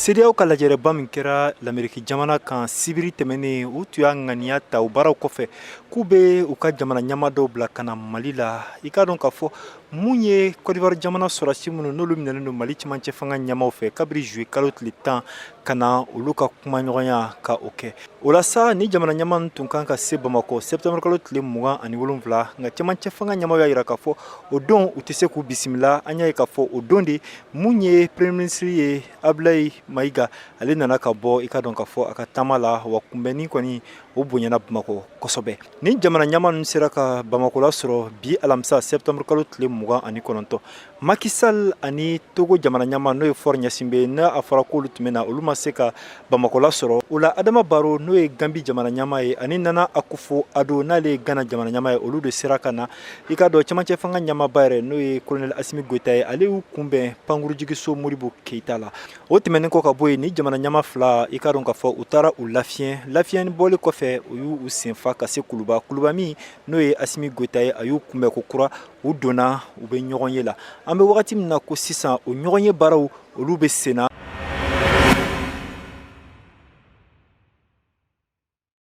CEDEAO ka lajɛrɛba min kɛra Lameriki jamana kan sibiri tɛmɛnen, u tun y'a ŋaniya ta o baaraw kɔfɛ k'u bɛ u ka jamana ɲɛmaa dɔw bila ka na Mali la. I k'a dɔn k'a fɔ mun ye Côte d'Ivoire jamana sɔrɔdasi minnu n'olu minɛnen don Mali cɛmancɛ fanga ɲɛmaaw fɛ kabiri juillet kalo tile 10 ka na olu ka kumaɲɔgɔnya ka o kɛ. O la sa, ni jamana ɲɛmaa tun kan ka se Bamakɔ septembre kalo tile 27, nka cɛmancɛ fanga ɲɛmaaw y'a jira k'a fɔ o don u tɛ se k'u bisimila. An y'a ye k'a fɔ o don de mun ye premier ministre ye, Abulayi Mayiga, ale nana ka bɔ, i ka dɔn k'a fɔ a ka taama la, wa kunbɛnni kɔni o bonyana Bamakɔ kosɛbɛ. Ni jamana ɲɛmaa ninnu sera ka Bamakɔ lasɔrɔ bi alamisa septembre kalo tile 29. Macky Sall ani Togo jamana ɲɛmaa, n'o ye Faure Gnassingbé, n'a a fɔra k'olu tun bɛ na, olu ma se ka Bamakɔ lasɔrɔ. O la, Adama Barrow, n'o ye Gambie jamana ɲɛmaa ye, ani Nana Akufo Addo, n'ale ye Ghana jamana ɲɛmaa ye, olu de sera ka na. I ka dɔn cɛmancɛ fanga ɲɛmaaba yɛrɛ, n'o ye colonel Assimi Goïta ye, ale y'u kunbɛn pankurujigiso Modibo Keïta la. O tɛmɛnen kɔ ka bɔ yen, ni jamana ɲɛmaa fila, i ka dɔn k'a fɔ u taara u lafiɲɛ. Lafiɲɛ bɔli kɔfɛ, u y'u senfa ka se Kuluba. Kuluba min n'o ye Assimi Goïta ye, a y'u kunbɛn ko kura. U donna, u bɛ ɲɔgɔn ye la. An bɛ wagati min na ko sisan, o ɲɔgɔn ye baaraw, olu bɛ senna.